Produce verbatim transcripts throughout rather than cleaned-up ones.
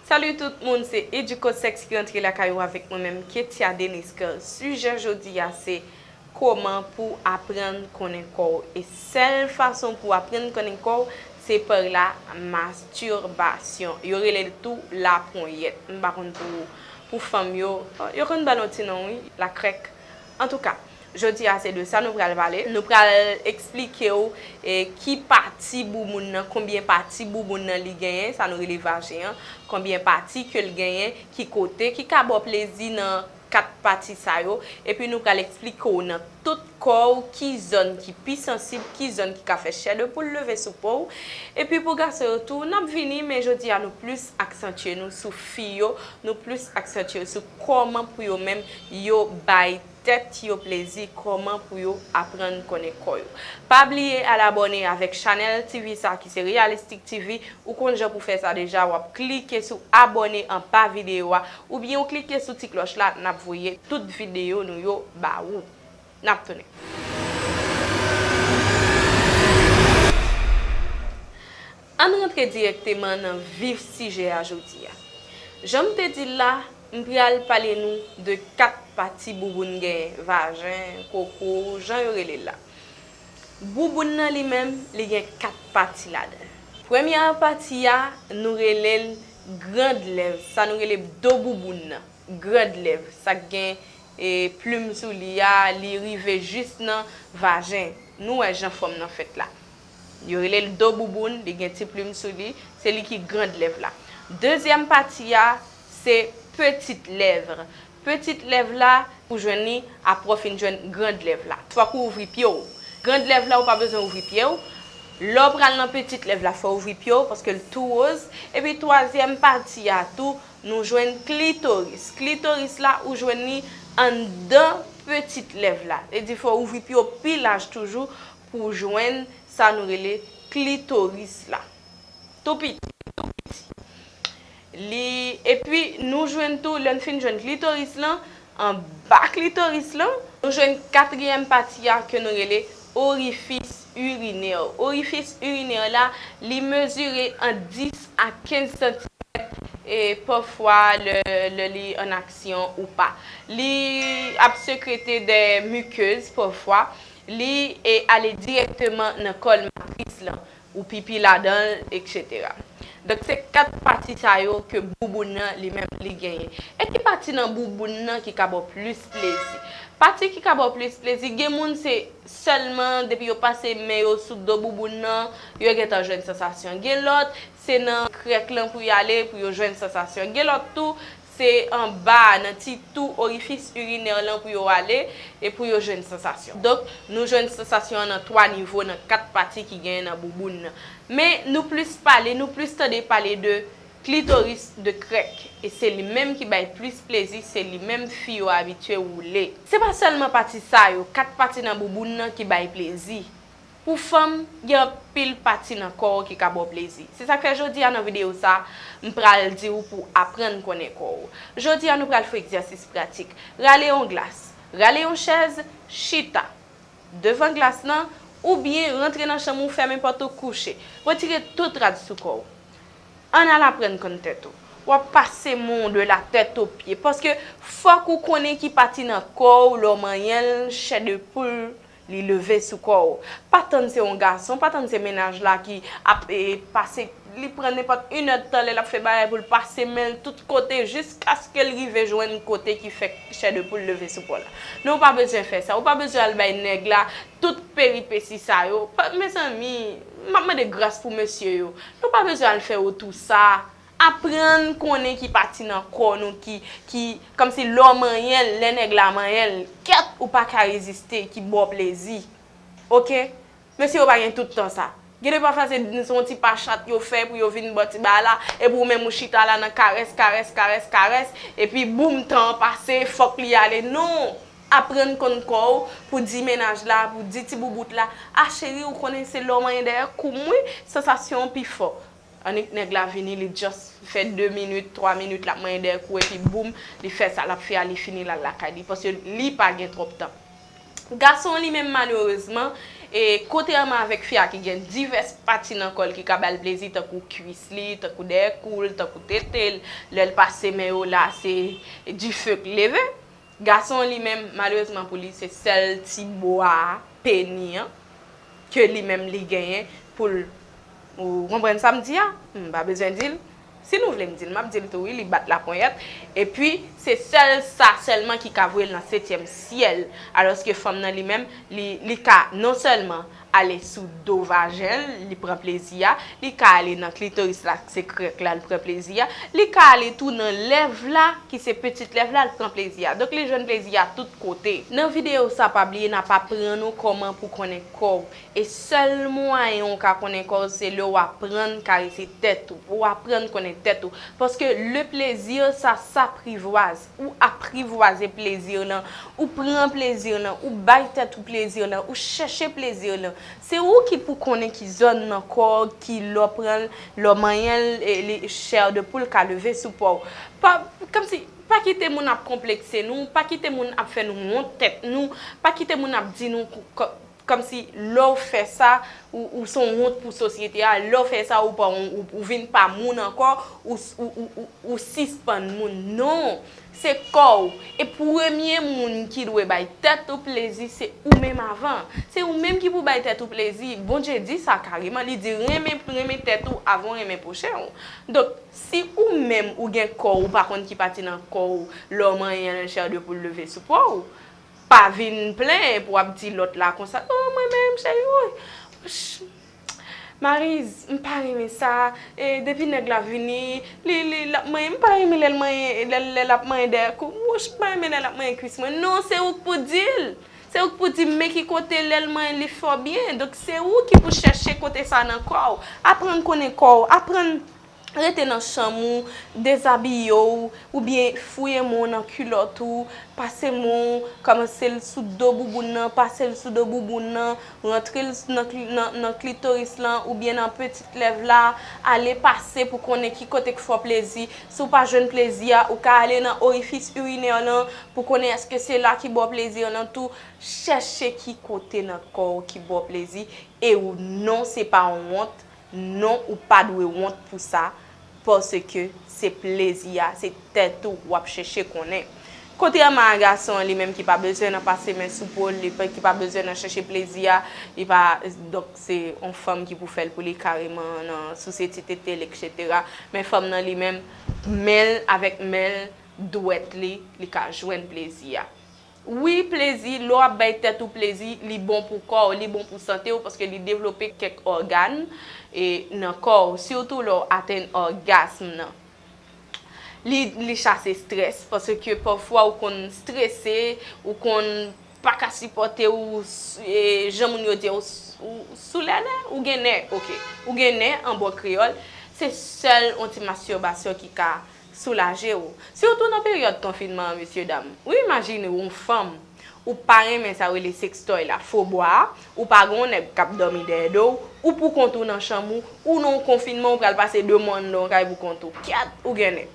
Salut tout moun, se Educo Sex ki rantre lakay ou avèk mwen menm, Ketia Deniscar. Sijè jodi a se kòman pou aprann konnen kò w. E sèl fason pou aprann konnen kò w, se pa la masturbasyon. Yo rele l tou laponyèt. M pa konn pou, pou fanm yo, yo konn ba l yon ti non, wi, lakrèk. Antouka, jodi a se de sa nou pral pale. Nou pral eksplike w e ki pati bouboun nan, konbyen pati bouboun nan li genyen, sa nou rele vajen an, konbyen pati ke l genyen, ki kote, ki ka ba w plezi nan kat pati sa yo, epi nou pral eksplike w nan tout kò w ki zòn ki pi sansib, ki zòn ki ka fè chè de poul leve sou po w. Epi pou gason yo tou, n ap vini, men jodi a nou plis aksantye nou sou fi yo, nou plis aksantye sou kòman pou yo menm yo bay tèt yo plezi, kòman pou yo aprann konnen kò yo. Pa bliye al abòne avèk chanèl T V sa ki se Realistic T V. Ou konn jan pou fè sa deja, w ap klike sou abòne anba videyo a, oubyen w klike sou ti klòch la, n ap voye tout videyo nou yo ba ou. N ap tounen. Ann rantre dirèkteman nan vif sijè a jodi a. Jan m te di l la, m pral pale nou de kat pati bouboun genyen, vajen, koko, jan yo rele l la. Bouboun nan li menm, li gen kat pati ladan l. Premyè pati a, nou rele l grand lèv, sa nou rele do bouboun nan. Grand lèv, sa k gen, e, plim sou li a, li rive jis nan vajen. Nou wè jan fòm nan fèt la. Yo rele l do bouboun, li gen ti plim sou li, se li ki grand lèv la. Dezyèm pati a, se petit lèv. Petit lèv la, ou jwenn li apre w fin jwenn grand lèv la. Fòk ou ouvri pye w. Grand lèv la, ou pa bezwen ouvri pye w. Lè w pral nan petit lèv la, fò w ouvri pye w, paske l tou woz. Epi twazyèm pati a tou, nou jwenn klitoris. Klitoris la, ou jwenn li anndan petit lèv la. Li di fò w ouvri pye w pi laj toujou pou w jwenn sa nou rele klitoris la. Tou piti, tou piti. Li, epi nou jwenn tou, lè n fin jwenn klitoris lan, anba klitoris lan, nou jwenn katriyèm pati a ke nou rele orifis irinè. Orifis irinè la, li mezire ant dis a kenz santimèt, e pafwa lè, lè li an aksyon ou pa. Li ap sekrete de mikez pafwa. Li, e, ale dirèkteman nan kòl matris lan, ou pipi ladan l, etsetera. Donk, se kat pati sa yo ke bouboun nan li menm li genyen. E ki pati nan bouboun nan ki ka ba w plis plezi? Pati ki ka ba w plis plezi, gen moun se sèlman depi yo pase men yo sou do bouboun nan, yo gentan jwenn sansasyon. Gen lòt, se nan krèk lan pou y ale, pou yo jwenn sansasyon. Gen lòt tou, se anba, nan ti tou orifis irinè lan pou yo ale, e pou yo jwenn sansasyon. Donk, nou jwenn sansasyon an nan twa nivo, nan kat pati ki genyen nan bouboun nan. Men, nou plis pale, nou plis tande pale de klitoris, de krèk. E se li menm ki bay plis plezi, se li menm fi yo abitye woule. Se pa sèlman pati sa yo, kat pati nan bouboun nan ki bay plezi. Pou fanm, gen anpil pati nan kò w ki ka ba w plezi. Se sa k fè jodi a nan videyo sa, m pral di w pou w aprann konnen kò w. Jodi a, nou pral fè egzèsis pratik. Rale yon glas, rale yon chèz, chita devan glas lan, oubyen rantre nan chanm ou, fèmen pòt ou, kouche. Retire tout rad sou kò w. Ann al aprann konn tèt ou. W ap pase men w de la tèt o pye. Paske fòk ou konnen ki pati nan kò w, lè w manyen l, chè de poul, li leve sou kò w. Pa tann se yon gason, pa tann se mennaj la ki ap, e, pase, li pran nenpòt inèdtan lè l ap fè bagay pou l pase men l tout kote jiskaske l rive jwenn kote ki fè chè de poul leve sou po la. Non, ou pa bezwen fè sa. Ou pa bezwen al bay nèg la tout peripesi sa yo. Pa, mezanmi, m ap mande gras pou mesye yo. Nou pa bezwen al fè yo tou sa. Aprann konnen ki pati nan kò nou ki, ki, kòmsi lè w manyen l, lè nèg la manyen l, kèt ou pa ka reziste, ki ba w plezi. Oke? Mesye yo pa gen tout tan sa. Gen de pafwa se, se yon ti pa chat yo fè pou yo vin ba w ti bagay la, epi ou menm ou chita la nan karès, karès, karès, karès, epi boum, tan an pase, fòk li ale. Non! Aprann konn kò w, pou di mennaj la, pou di ti boubout la, a cheri, ou konnen se lè w manyen dèyè kou m wi, sansasyon an pi fò. Annik nèg la vini, li just fè de minit, twa minit, l ap manyen dèyè kou, epi boum, li fè sa l ap fè a, li fini, l al lakay li, paske li pa gen twòp tan. Gason an li menm, malerezman, E kontrèman avèk fi a ki gen divès pati nan kò l ki ka ba l plezi, tankou kwis li, tankou dèyè kou l, tankou tete l, lè l pase men yo la, se dife k leve. Gason li menm, malerezman pou li, se sèl ti bwa peni an ke li menm li genyen pou l. Ou konprann sa m di a? M pa bezwen di l. Si nou vle m di l, m ap di l tou wi, li bat laponyèt. Epi, se sèl sa sèlman ki ka voye l nan setyèm syèl. Alòske fanm nan li menm, li, li ka non sèlman ale sou do vajen l, li pran plezi a, li ka ale nan klitoris la, se krèk la, li pran plezi a, li ka ale tou nan lèv la, ki se pitit lèv la, li pran plezi a. Donk, li jwenn plezi a tout kote. Nan videyo sa, pa bliye, n ap aprann ou kòman pou konnen kò w. E sèl mwayen ou ka konnen kò w, se lè w aprann karese tèt ou, ou aprann konnen tèt ou. Paske le plaisir, ça s'apprivoise. Ou aprivwaze plezi lan, ou pran plezi lan, ou bay tèt ou plezi lan, ou chèche plezi lan. Se ou ki pou konnen ki zòn nan kò w ki lè w pran l, lè w manyen l, e, li, chè de poul ka leve sou po w. Pa, kòmsi, pa kite moun ap konplekse nou, pa kite moun ap fè nou wont tèt nou, pa kite moun ap di nou kou-, kò-, kòmsi lè w fè sa, ou, ou se yon wont pou sosyete a, lè w fè sa, ou pa, ou, ou vin pa moun ankò, ou, ou, ou, ou, ou sispann moun. Non! Se kò w. E premye moun ki dwe bay tèt ou plezi, se ou menm avan. Se ou menm ki pou bay tèt ou plezi. Bondye di sa kareman. Li di, renmen, renmen tèt ou avan w renmen pwochen w. Donk, si ou menm ou gen kò w, ou pa konn ki pati nan kò w, lè w manyen l, chè de poul leve sou po w, pa vin plenyen pou w ap di lòt la konsa, o, mwen menm, cheri, woy. Ch-, Mariz, m pa renmen sa. E depi nèg la vini, li, li, l ap manyen. M pa renmen lè l manyen, lè, lè l ap manyen dèyè kou. Wouch, m pa renmen lè l ap manyen kwis mwen. Non, se ou k pou di l. Se ou k pou di m, men ki kote lè l manyen li fè w byen. Donk, se ou ki pou chèche kote sa nan kò w. Aprann konnen kò w. Aprann rete nan chanm ou, dezabiye w, oubyen fouye men w nan kilòt ou, pase men w, kòmanse l sou do bouboun nan, pase l sou do bouboun nan, rantre l nan, nan, nan klitoris lan, oubyen nan pitit lèv la, ale pase pou konnen ki kote k fè w plezi. Si w pa jwenn plezi a, ou ka ale nan orifis irinè lan pou konnen èske se la ki ba w plezi an nan tou. Chèche ki kote nan kò w ki ba w plezi, e w non, se pa yon wont. Non, ou pa dwe wont pou sa, paske se plezi a, se tèt ou w ap chèche konnen. Kontrèman a gason an li menm ki pa bezwen nan pase men sou po l, li pa, ki pa bezwen nan chèche plezi a, li pa, donk se yon fanm ki pou fè l pou li kareman nan souse ti tete l, etsetera. Men fanm nan li menm, men l avèk men l, dwèt li, li ka jwenn plezi a. Wi, plezi, lè w ap bay tèt ou plezi, li bon pou kò w, li bon pou sante w, paske li devlope kèk ògàn, e, nan kò w, sitou lè w atenn ògasm nan. Li, li chase estrès, paske pafwa ou konn estrese, ou konn pa ka sipòte, ou s-, e, jan moun yo di, ou s-, ou sou lè nè, ou gen nè, oke. Ou gen nè, an bon kreyòl, se sèl yon ti mastibasyon ki ka soulaje w. Sitou nan peryòd konfinman an, mesye dam. Ou imajine w yon fanm, ou pa renmen sa yo rele sextoy la, fo bwa a, ou pa gen yon nèg k ap dòmi dèyè do w, ou pou kont ou nan chanm ou, ou nan yon konfinman, ou pral pase de mwa anndan yon kay pou kont ou. Kèt, ou gen nè.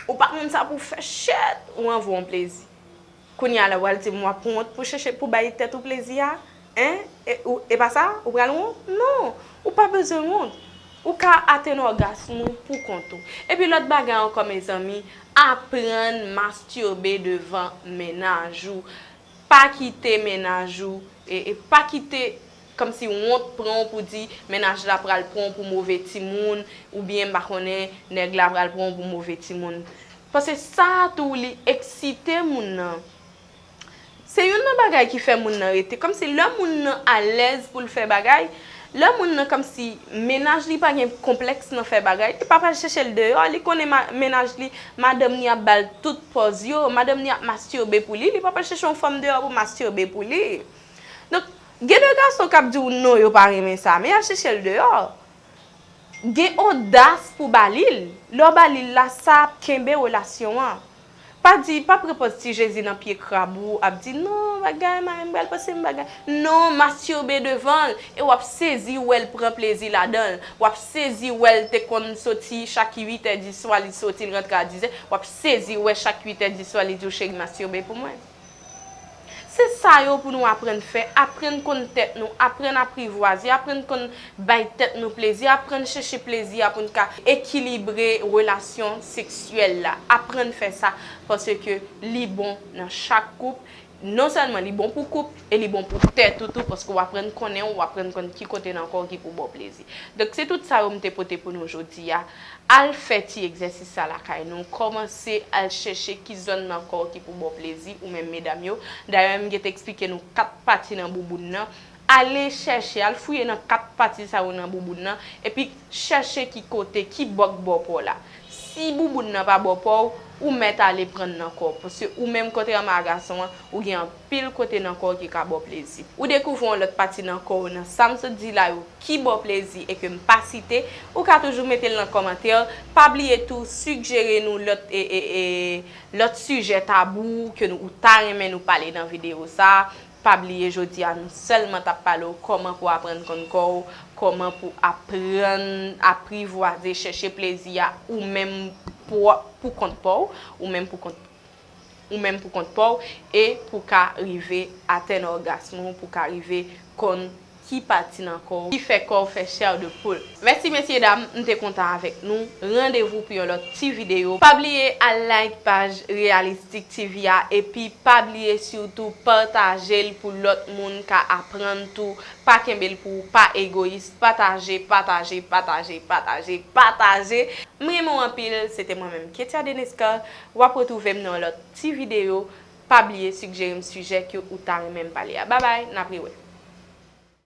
Ou pa konn sa pou w fè, shit, ou anvi yon plezi. Kounye a la, w al di m w ap wont pou chèche pou bay tèt ou plezi a? Hein? E, ou, e pa sa? Ou pral wont? Non! Ou pa bezwen wont. Ou ka atenn ògasm ou pou kont ou. Epi lòt bagay ankò, mezanmi, aprann mastirbe devan mennaj ou. Pa kite mennaj ou, e, e pa kite kòmsi wont pran w pou di mennaj la pral pran w pou move timoun, oubyen, m pa konnen, nèg la pral pran w pou move timoun. Paske sa a tou, li eksite moun nan. Se youn nan bagay ki fè moun nan rete. Kòmsi lè moun nan alèz pou l fè bagay, lè moun nan kòmsi mennaj li pa gen konplèks nan fè bagay, li pa pral chèche l deyò, li konnen ma-, mennaj li, madanm li ap ba l tout pòz yo, madanm li ap mastirbe pou li, li pa pral chèche yon fanm deyò pou mastirbe pou li. Donk, gen de gason k ap di w non, yo pa renmen sa, men y al chèche l deyò. Gen odas pou ba li l. Lè w ba li l la, sa ap kenbe relasyon an. Pa di, pa pran pòz ti Jezi nan pye krab ou, ap di, non, bagay, mari m pral panse m bagay. Non, mastirbe devan l, e w ap sezi wè l pran plezi ladan l. W ap sezi wè l te konn soti chak uit è di swa, li soti, l rantre a diz è. W ap sezi wè chak uit è di swa, li di w, cheri, mastirbe pou mwen. Se sa yo pou nou aprann fè, aprann konn tèt nou, aprann aprivwaze, aprann konn bay tèt nou plezi, aprann chèche plezi a pou n ka ekilibre relasyon seksyèl la. Aprann fè sa, paske li bon nan chak koup. Non sèlman li bon pou koup, e li bon pou tèt ou tou, paske w aprann konnen w, w aprann konn ki kote nan kò w ki pou ba w plezi. Donk, se tout sa yo m te pote pou nou jodi a. Al fè ti egzèsis sa lakay nou. Kòmanse al chèche ki zòn nan kò w ki pou ba w plezi, ou menm medam yo. Dayè, m gentan eksplike nou kat pati nan bouboun nan. Ale chèche, al fouye nan kat pati sa yo nan bouboun nan, epi chèche ki kote, ki bò k ba w pa w la. Si bouboun nan pa ba w pa w, ou mèt ale pran nan kò w, paske ou menm, kontrèman a gason an, ou gen anpil kote nan kò w ki ka ba w plezi. Ou dekouvri yon lòt pati nan kò w nan sa m sot di la yo ki ba w plezi e ke m pa site, ou ka toujou mete l nan kòmantè. Pa bliye tou, sigjere nou lòt, e, e, e, lòt sijè tabou ke nou, ou ta renmen nou pale nan videyo sa a. Pa bliye, jodi a, nou sèlman t ap pale w kòman pou aprann konn kò w, kòman pou aprann aprivwaze, chèche plezi a ou menm pou, pou kont pa w, ou menm pou kont, ou menm pou kont pa w, e pou ka rive atenn ògasm ou, pou ka rive konn ki pati nan kò w ki fè kò w fè chè de poul. Mèsi, mesye dam, m te kontan avèk nou. Randevou pou yon lòt ti videyo. Pa bliye al like paj Realistic T V a, epi pa bliye sitou pataje l pou lòt moun ka aprann tou. Pa kenbe l pou ou, pa egoyis. Pataje, pataje, pataje, pataje, pataje. M renmen w anpil. Se te mwen menm, Ketia Denisca. W ap retwouve m nan yon lòt ti videyo. Pa bliye sigjere m sijè ke ou ta renmen m pale a. Babay, n ap rewè.